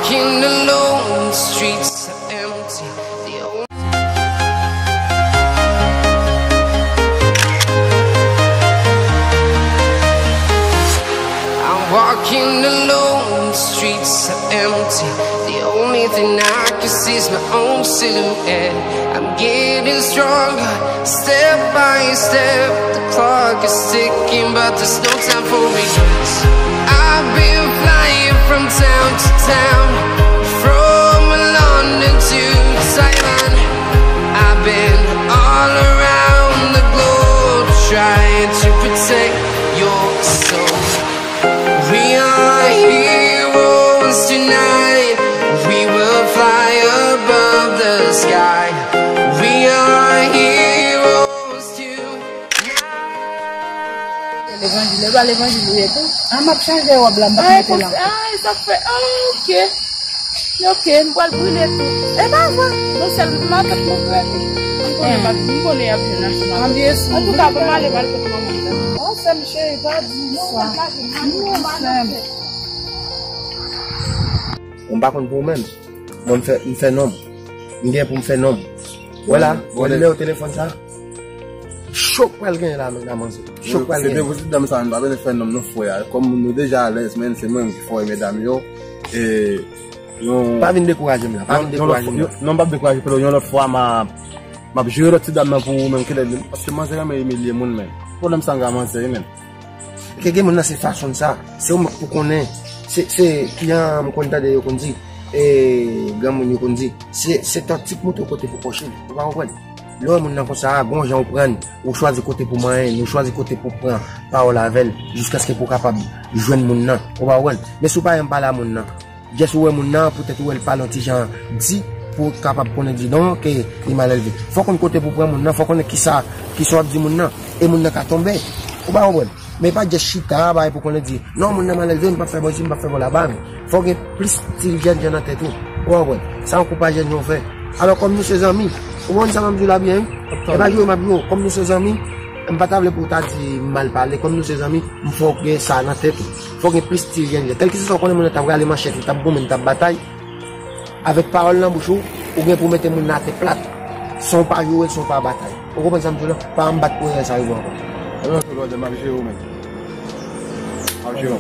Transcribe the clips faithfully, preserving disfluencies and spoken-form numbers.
Walking alone, the streets are empty. The only I'm walking alone, the streets are empty. The only thing I can see is my own silhouette. I'm getting stronger, step by step. The clock is ticking, but there's no time for regrets. I've been flying from town to town, from London to Taiwan. I've been all around the globe trying to protect your soul. We are heroes tonight. We will fly above the sky. We are heroes tonight. Levanjil, e pa levanjil ou ye tou? Ah, m ap chanje wòb la, m p ap mete la ankò. Ah, e sa k fè, ah, ok. Ok, m pral brile tou. E pa vre. Bon, sèl m a tèt move epi. M konnen m ap, m konnen y ap jwenn ansanm. Antouka, ban m ale, m al kote manman m. Oh, sè m cheri, pa di sa. Non, sè m. Bon, m pa konn pou ou menm. Mwen, m fè, m fè nonm. M gen pou m fè nonm. Wè la, wè nimewo telefòn sa. Chòk pral genyen la, nan manzè. Chòk pral genyen. Se te pou ti dam sa, nou pa bezwen fè nonm non, frè a. Kòm nou deja alèz, men se mwen ki fòy medam yo. E yon... Pa vin dekouraje m la, pa vin dekouraje m la. Non, m p ap dekouraje, Pedro, yon lòt fwa, m a, m ap jere lòt ti dam nan pou ou menm, kilè, paske manzè renmen imilye moun, men. Pwoblèm sa, m gen manzè, men. Ke gen moun nan se fason sa, se ou menm pou konnen. Se, se, jan m konn tande yo konn di, e, granmoun yo konn di, se, se taktik moute kote pou kòche, ou pa konprann? Lè w wè moun nan konsa, gon jan ou pran l, ou chwazi kote pou manyen l, ou chwazi kote pou pran pawòl avè l, jiskaske pou w kapab jwenn moun nan, ou pa konprann? Men si w pa janm pale a moun nan, just ou wè moun nan, poutèt ou wè l pale yon ti jan di, pou w kapab konnen di non, ke li malelve. Fò w konn kote pou pran moun nan, fò w konnen kisa, kisa w ap di moun nan, e moun nan ka tonbe, ou pa konprann? Men pa just chita, bay pou konnen di, non, moun nan malelve, m p ap fè bò isi, m p ap fè bò laba, men fò w gen plis stil jènjan nan tèt ou. Ou konprann? Sa yon koup a jènjan w fè. Alò, kòm nou se zanmi, ou konn sa m ap di w la byen, wi? E pa joure m ap joure w. Kòm nou se zanmi, m pa ta vle pou w ta di m mal pale. Kòm nou se zanmi, m fò w gen sa nan tèt ou. Fò w gen plis stil jènjan. Kèlkeswa sa w konnen moun nan t ap rale manchèt, li t ap goumen, li t ap batay, avèk pawòl nan bouch ou, ou gen pou w mete moun nan atè plat, san w pa joure l, san w pa batay. Ou konprann sa m di w la? Pa m bat pou erè sa rive w ankò. Alò, se lòd, m ap jere w menm. M ap jere w.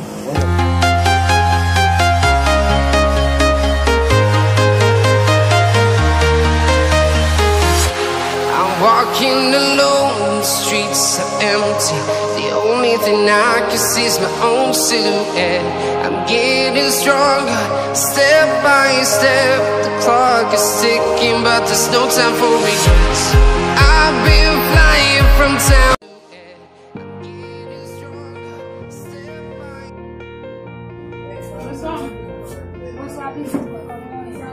I'm walking alone, the streets are empty. The only thing I can see is my own silhouette. I'm getting stronger, step by step. The clock is ticking, but there's no time for regrets. I've been flying from town. Bonswa. Bonswa, pitit mwen. Kòman w ye?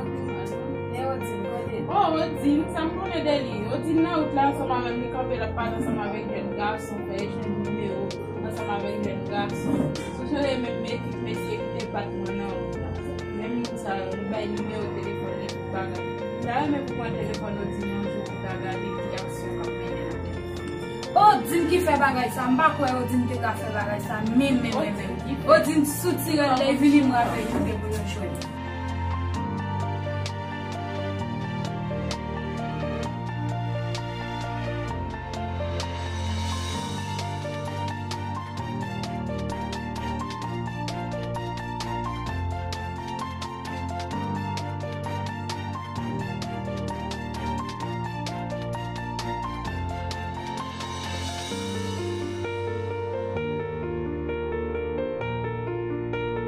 E Odin, kote? Oh, Odin, sa m konnen de li? Odin nan wout la ansanm avè m, li kanpe, l ap pale ansanm avèk jèn gason, fè echanj nimewo ansanm avèk jèn gason. Sou jere menm ekip mesye ki te bat mwen nan wout la. Menm moun sa yo, li bay nimewo telefòn li, tout bagay. M ta renmen pou pran telefòn Odin yon jou pou ta gade ki aksyon k ap mennen nan telefòn. Odin ki fè bagay sa, m pa kwè Odin te ka fè bagay sa, menm, menm, menm, menm. Odin sitirèl, lè l vini, m rapèl li te pou yo jwenn.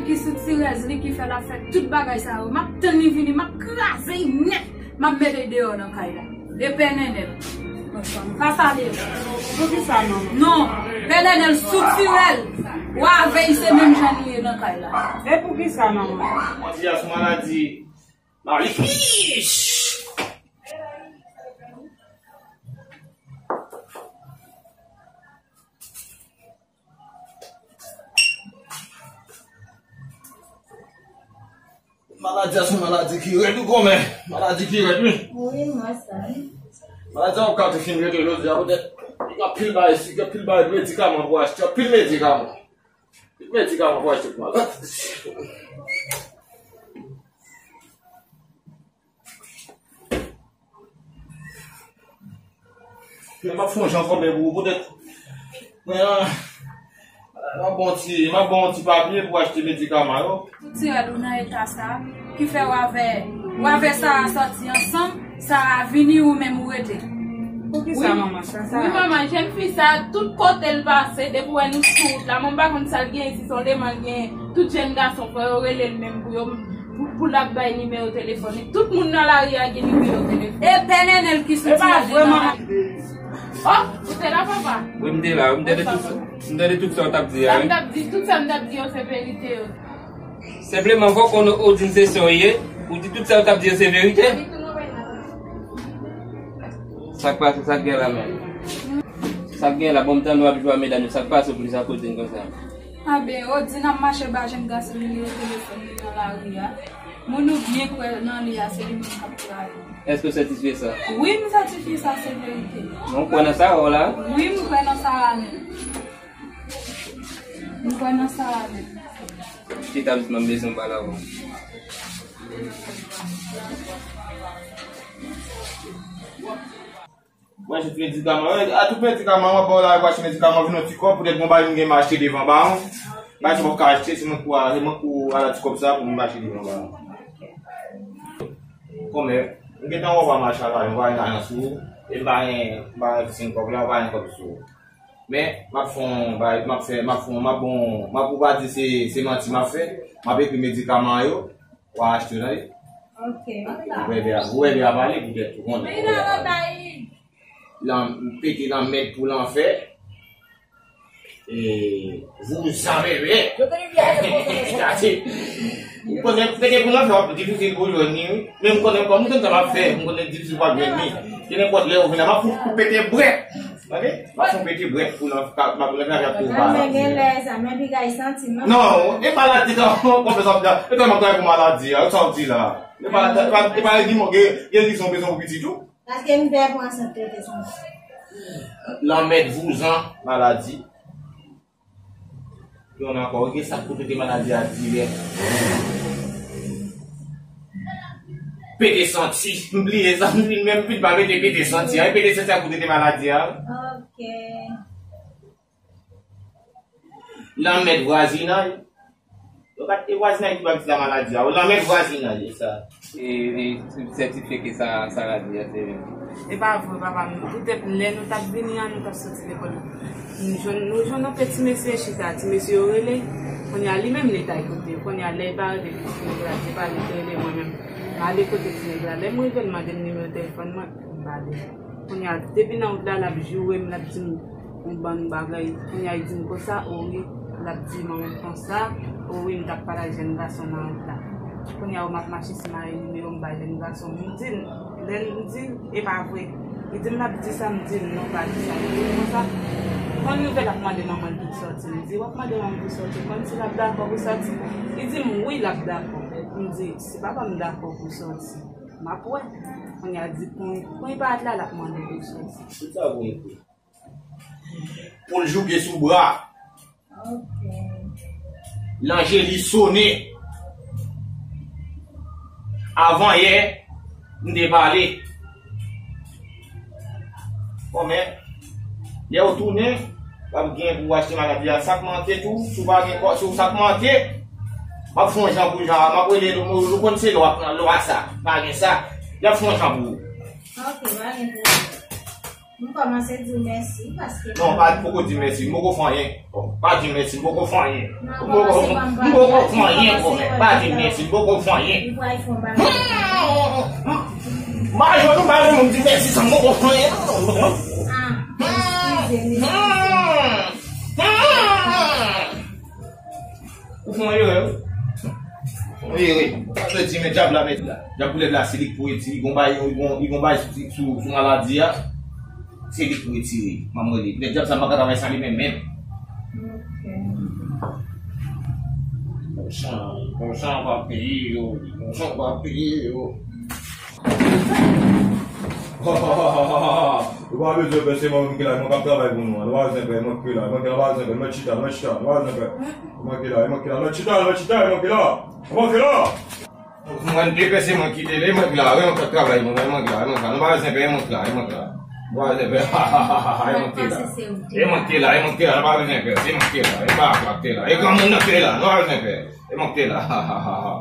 Ki sitirèz li ki fè l ap fè tout bagay sa yo. M ap tann li vini, m ap kraze l nèt. M ap mete l deyò nan kay la. E Pè Nènèl. Pas ale. Poukisa non? Non. Pè Nènèl sitirèl. W a veye se menm jan li ye nan kay la. E poukisa non? Matyas maladi. Maladi. Maladi a se yon maladi ki rèd, wi, kòmè. Maladi ki rèd, wi. Wi, mwen sa. Maladi a ou ka tou fin rete jodi a, poutèt li gen anpil bagay, li gen anpil bagay, medikaman pou achte, anpil medikaman. Medikaman pou achte pou maladi. M ap fè yon jan kòmè pou ou, poutèt mwen, m ap ba w ti, m ap ba w ti papye pou achte medikaman yo. Tout ti rad ou nan eta sa, ki fè w avè, w avè Sara sòti ansanm, Sara vini, ou menm ou rete. Poukisa, manman, sa, sa? Wi, manman, jèn fi sa, tout kote l pase, depi w wè nou sou wout la, mwen pa konn sa l genyen, si se yon leman l genyen. Tout jèn gason, fò yo rele l menm pou yo, pou, pou l ap bay nimewo telefòn li. Tout moun nan lari a gen nimewo telefòn. E pè Nènèl ki sou ti rad li nan lari. Oh, ou te la, papa? Wi, m te la. M tande tout, m tande tout sa w t ap di a, wi. Sa m t ap di, tout sa m t ap di yo, se verite yo. Senpleman, fò konnen ou di n se sa w ye, ou di tout sa w t ap di yo se verite. Sa k pase, sa k gen la menm? Sa k gen la, bon, m tande w ap jwe a medam yo, sa k pase w plis akote n konsa? Anben, ou di n ap mache ba jèn gason nimewo telefòn li nan lari a. Moun ou byen kwè nan li a, se li menm k ap travay. Èske w sètifye sa? Wi, m sètifye sa, se verite. Men w kwè nan sa, w la? Wi, m kwè nan sa a menm. M kwè nan sa a menm. Chita dousman, m bezwen pale avè w. Mwen achte ti medikaman. A tout medikaman, mwen ba w la, mwen achte medikaman, vin yon ti kòb, poutèt mwen bay moun gen m achte devan ba w. Mwen achte, mwen ka achte, se mwen pou, se mwen pou ala ti kòb sa pou mwen achte devan ba w. Kòmè, mwen gentan wè w pa mache ala, mwen pa gen lajan sou ou, e m pa gen, m pa gen kòb la, mwen pa gen kòb sou ou. Men, m ap fè yon bay, m ap fè, m ap fè yon, m ap bon, m ap pou pa di se, se manti m ap fè, m ap ekri medikaman yo, w a achte yo, tande? Ok, m ap la. Ou wè bè a, ou wè bè a pale, poutèt ou konnen. Lan, pete lanmèd pou lanfè. E, vouzan bebe. Gade. M konnen pete pou lanfè, w ap difisil pou jwenn li, wi. Men m konnen kòm m konn sa m ap fè, m konnen difisil pou w ap jwenn li. Ke nenpòt lè ou vin la, m ap fout ou pete brèk. Tande? M ap fout ou pete brèk pou lanfè, m ap lanfè ap tou ba. Zanmi gen lè, zanmi pi kay santi, non? Non, e maladi, non, pwofesè ap di, e tèlman travay pou maladi a, sa w di la. E pa, e pa, e pa gen, gen, gen rezon, bezwen pou pitit ou. Paske m pè pou ansent pete santi. Lanmèd, vouzan, maladi. Yon ankò, gen sa k pou trete maladi a dirèk. Pete santi, m bliye sa, m vin menm vin pa mete pete santi a. E pete santi a pou trete maladi a. Ok. Lanmèd vwazinay. Yo pa te vwazinay ki pa piti la maladi a. Lanmèd vwazinay, e sa. E, e, sètifye ke sa, sa la di a, se vre. E pa vre, papa m. Poutèt lè nou t ap vini an, nou t ap soti lekòl. Nou jwenn, nou jwenn yon peti mesye chita, ti mesye yo rele. Kounye a, li menm li t al kote yo. Kounye a, lè li pa rele ti nèg la, li pa rele, li rele mwen menm. M ale kote ti nèg la. Lè m rive, l mande m nimewo telefòn mwen, m ba li. Kounye a, depi nan wout la, l ap joure m, l ap di m yon bann bagay. Kounye a, li di m konsa, o wi, l ap di mwen menm konsa, o wi, m t ap pale ak jèn gason nan wout la. Kounye a, m ap mache si m ale nimewo m ba jèn gason. M di l, lè m di l, e pa vre. Li di m l ap di sa, m di l non, pa di sa. Li di m konsa, konn nouvèl ap mande manman l pou l sòti. M di, w ap mande manman pou l sòti, kòmsi l ap dakò pou sòti? Li di m wi, l ap dakò. M di, si papa m dakò pou sòti, m ap wè. Kounye a, di pou, pou li parèt la, l ap mande pou l sòti. Tout sa pou l ekri. Pou l jouke sou bra. Ok. Lanje li sone. Avan yè, m te pale. Bon, men, lè w tounen, w ap gen pou w achte maladi a. Sa k manke tou, si w pa gen kò, si w sa k manke, m ap fè yon jan pou jan, m ap rele nou, nou konn se lwa, lwa sa, pa gen sa. Y ap fè yon jan pou ou. Ok, pa gen pwoblèm. M kòmanse di w mèsi, paske... Non, pa poko di mèsi, m poko fè anyen. Pa di mèsi, m poko fè anyen. M poko, m poko fè anyen, kòmè. Pa di mèsi, m poko fè anyen. M a jwenn ou, m pa renmen moun di mèsi san m poko fè anyen. Ah, eskize m. Ou fè yon erè, wi. Ou fè yon erè. Sa vle di, men dyab la, men dyab koulèv la, se li k pou retire. Li gon bay, li gon, li gon bay sou, sou, sou maladi a. Se li k pou retire. Manman li. Men dyab sa, m pa ka travay san li menm, menm. Bon jan, bon jan pa peye yo. Bon jan pa peye yo. Ha, ha, ha, ha, ha, ha. Nou pa bezwen pè, se mwen menm ki la, mwen k ap travay pou nou an. Nou pa bezwen pè, mwen ki la, mwen ki la, nou pa bezwen pè, mwen chita, mwen chita, nou pa bezwen pè. Mwen ki la, mwen ki la, mwen chita, mwen chita, mwen ki la. Mwen ki la. Mwen de pè, se mwen ki te le, mwen ki la, mwen k ap travay, mwen, mwen ki la, mwen ki la. Nou pa bezwen pè, mwen ki la, mwen ki la. Nou pa bezwen pè. E mwen k te la. E mwen k te la, e mwen k te la, nou pa bezwen pè. E mwen k te la, e pa ak la k te la. E granmoun nan k te la, nou pa bezwen pè. E mwen k te la.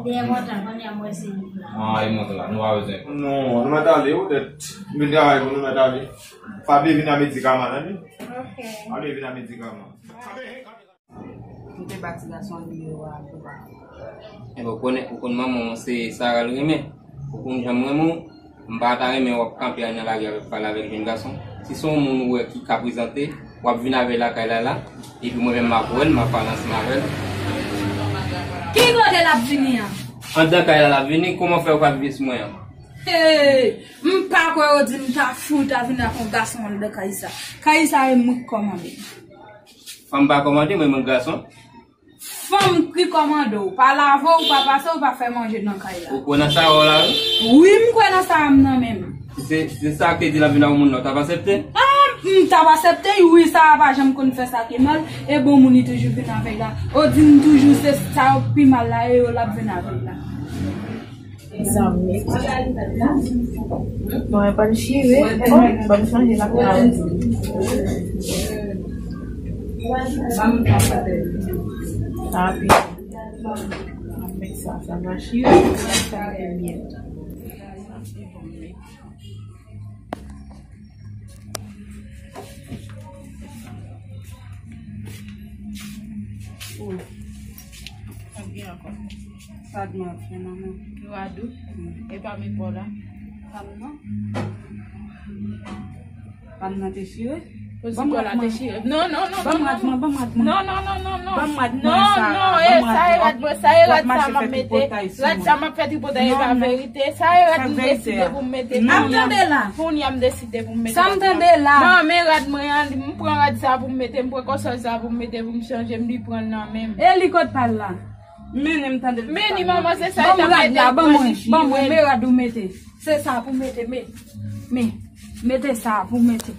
Dèyè kontan, kounye a mwen se li la. Ah, e mwen k la, nou pa bezwen pè. Non, nou mèt ale, ou tèt. M vin travay pou nou mèt ale. Fabie vin a medikaman, tande? Ok. Fabie vin a medikaman. M te ba ti gason an nimewo a pou pa. Enben, ou konnen, ou konn manman w se Sara l renmen. Ou konn jan m renmen w. M pa ta renmen w ap kanpe nan lari avèk, pale avèk jenn gason. Si se yon moun ou wè ki ka prezante, w ap vin avè l lakay la la. Epi mwen menm m ap wè l, m ap pale ansanm avè l. Ki kote l ap vini an? Anndan kay la l ap vini, kòman fè ou pa rive sou mwen an? Hey, m pa kwè yo di m ta fou ta vin ak yon gason anndan kay sa. Kay sa e mwen k kòmande. Fanm pa kòmande, mwen menm gason. Fanm ki kòmande w, pa lave w, pa pase w, pa fè manje nan kay la. Ou kwè nan sa w la wi? Wi, m kwè nan sa m nan menm. Si se, si se sa k te di l ap vin ak yon moun nan, w t ap aksepte? Ah, m t ap aksepte, wi, sa pa janm konn fè sa ki mal, e bon moun li toujou vin avè l la. Ou di m toujou se sa yo k pi mal la, e yo l ap vin avè l la. Zanmi. Bon, e pa l chire. Bon, ban m chanje la. Sa pi. Sa, sa va chire. Sa va fè myèt. Wi. Sa gen ankò. Sa dwe ap fè manman. Yo a dou. E pa men bò la. Pa m nan. Pa m nan te chire. Ban m rad mwen. Non, non, non. Ban m rad mwen, ban m rad mwen. Non, non, non, non, non. Ban m rad mwen sa. Non, non, e sa e rad mwen, sa e rad sa m ap mete. Rad sa m ap fè tripotay, e pa verite. Sa e rad m deside pou m mete. Ap tande la. Kounye a m deside pou m mete. Sa m tande la. Non, men rad mwen an, m pran rad sa pou m mete, m pran konsòl sa pou m mete, pou m chanje, m li pran l nan men m. E li kot pa l la? Men li, m tande l. Men li, manman, se sa. Ban m rad la, ban mwen, ban mwen, men rad ou mete. Se sa pou mete, men, men, mete sa pou mete.